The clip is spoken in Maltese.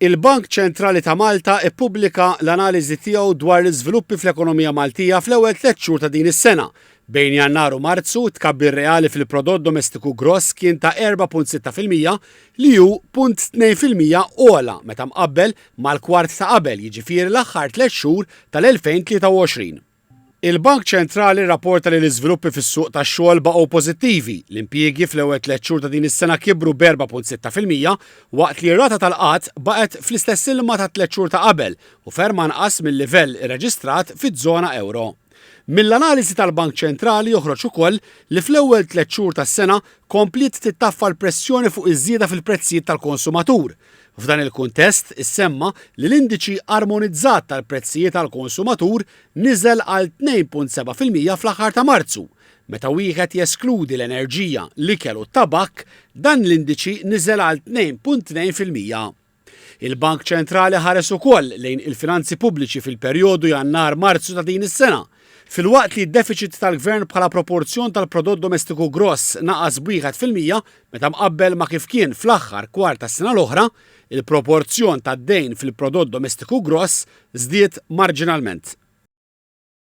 Il-Bank Ċentrali ta' Malta ippubblika l-analiżi tiegħu dwar l-iżviluppi fl-ekonomija Maltija fl-ewwel tlett xhur ta' din is-sena. Bejn Jannar u Marzu, it-tkabbir reali fil-prodott domestiku gross kien ta' 4.6% li hu 0.2% ogħla meta mqabbel mal-kwart ta' qabel, jiġifieri l-aħħar tlett xhur tal-2023. Il-Bank Ċentrali rrapporta li l-iżviluppi fis-suq tax-xogħol baqgħu pożittivi. L-impjiegi fl-ewwel tlett xhur ta' din is-sena kibru b'4.6% waqt li r-rata tal-qgħad baqgħet fl-istess ilma tat-tlett xhur ta' qabel u ferm anqas mil-livell irreġistrat fiż-żona ewro. Mill-analiżi tal-Bank Ċentrali joħroġ ukoll li fl-ewwel tlett xhur tas-sena kompliet tittaffa l-pressjoni fuq iż-żieda fil-prezzijiet tal-konsumatur. F'dan il-kuntest, issemma li l-indiċi armonizzat tal-prezzijiet għall-konsumatur niżel għal 2.7% fl-aħħar ta' Marzu. Meta wieħed jeskludi l-enerġija, l-ikel u t-tabakk, dan l-indiċi niżel għal 2.2%. Il-Bank Ċentrali ħares ukoll lejn il-finanzi pubbliċi fil-perjodu Jannar-Marzu ta' din is-sena. Filwaqt li d-defiċit tal-Gvern bħala proporzjon tal-prodott domestiku gross naqas b'1% meta mqabbel ma' kif kien fl-aħħar kwart tas-sena l-oħra, il-proporzjon tad-dejn fil-prodott domestiku gross żdied marġinalment.